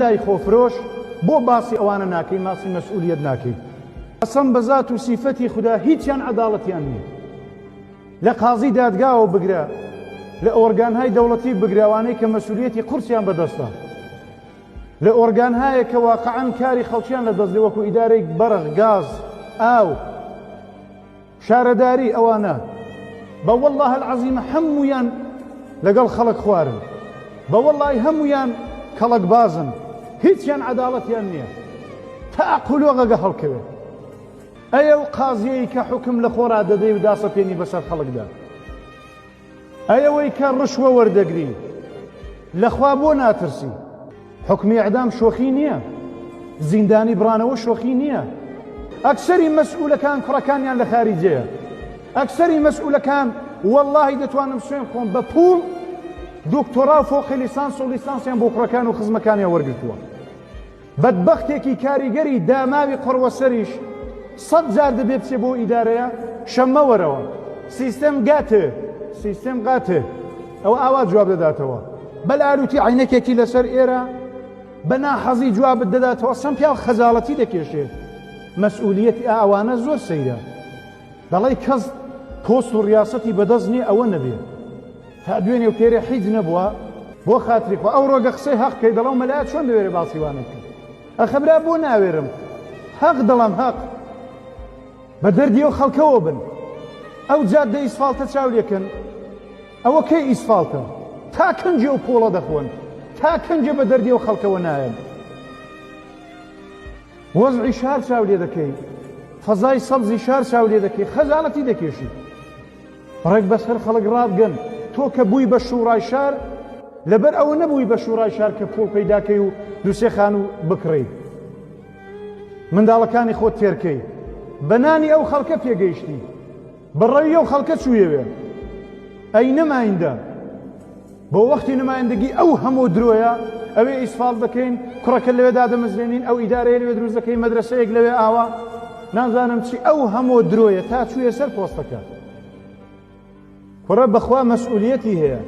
مەلای خۆفرۆش بۆ باسی ئەوانە ناکەی ماسی مەسئولیت ناکەی قەسەم بە زات و سیفەتی خودا هیچیان عەداڵەتیان نییە لە قازی دادگاوە بگرە لە ئۆرگانهای دەوڵەتی بگرە ئەوانەی کە مەسئولیەتی قورسیان بەدەستە لە ئۆرگانهایەک کە واقعەن کاری خەڵکیان لە دەست وەکو ئیدارەی بەرق گاز ئاو شارەداری ئەوانە بە واللە العظیم هەموویان لەگەڵ خەڵک خوارن بە وەڵڵای هەموویان کەڵک بازن هیچیان عەداڵەتیان نییە تا قولۆغەگە هەڵکەوێت ئەی ئەو قازیەی کە حوکم لە خۆڕا دەدەی و داسەپێنی بەسەر خەڵکدا ئەی ئەوەی کە ڕشوە وەردەگری لەخوا بۆ ناترسی؟ حوکمی ئیعدام شۆخی نییە، زیندانی بڕانەوە شۆخی نییە. ئەکسەری مەسئولەکان کوڕەکانیان لە خاریجەیە. ئەکسەری مەسئولەکان وەڵاهی دەتوانم سوێن خۆم بە پووڵ دۆکتۆرا و فۆقی لیسانس و لیسانسیان بۆ کوڕەکان و خزمەکانیان وەرگرتووە. بەدبەختێکی کاریگەری داماوی قوڕوەسەریش سەت جار دەبێ بچێ بۆ ئیدارەیە شەممە وەرەوە سیستەم گاتێ سیستەم قاتێ ئەوە ئاوا جواب دەداتەوە بەلالوتی عینەکێکی لەسەر ئێرە بە ناحەزی جوابت دەداتەوە سەم پیاو خەجاڵەتی دەکێشێ مەسئولیەتی ئەوانە زۆر سەیرە دەڵێی کەس پۆست و ڕیاسەتی بەدەست نییە ئەوە نەبێ تا دوێنێ و پێرێ حیج نەبووە بۆ خاتری خوا ئەو ڕۆگە قسەی هەق کەی دەڵێم مەلایە چۆن دەوێرێ باسی وانە بکە ئەخە برا بۆ ناوێرم هەق دەڵێم هەق بە دەردی ئەو خەڵکەوە بن ئەو جادە ئیسفاڵتە چاو لێکەن ئەوە کەی ئیسفاڵتە تا کەنجێ ئەو پۆڵە دەخۆن تا کەنجێ بە دەردی ئەو خەڵکەوە نایەن وەزعی شار چاو لێ دەکەی فەزای سەبزی شار چاو لێ دەکەی خەجاڵەتی دەکێشی ڕێک بەسەر خەڵک ڕابگەن تۆ کە بووی بە شوڕای شار لەبەر ئەوە نەبووی بە شوڕای شار کە پوڵ پەیداکەی و دووسێ خانوو بکڕی منداڵەکانی خۆت تێرکەی بە نانی ئەو خەڵکە پێگەیشتی بە ڕەوی ئەو خەڵکە چوویەوێ ئەی نمایندە بۆ وەختی نمایندگی ئەو هەموو درۆیە ئەوێ ئیسفاڵ دەکەین کوڕەکە لەوێ دادەمەزرێنین ئەو ئیدارەیە لەوێ دروست دەکەین مەدرەسەیەک لەوێ ئاوا نازانم چی ئەو هەموو درۆیە تا چوویە سەر پۆستەکە کوڕە بەخوا مەسئولیەتی هەیە.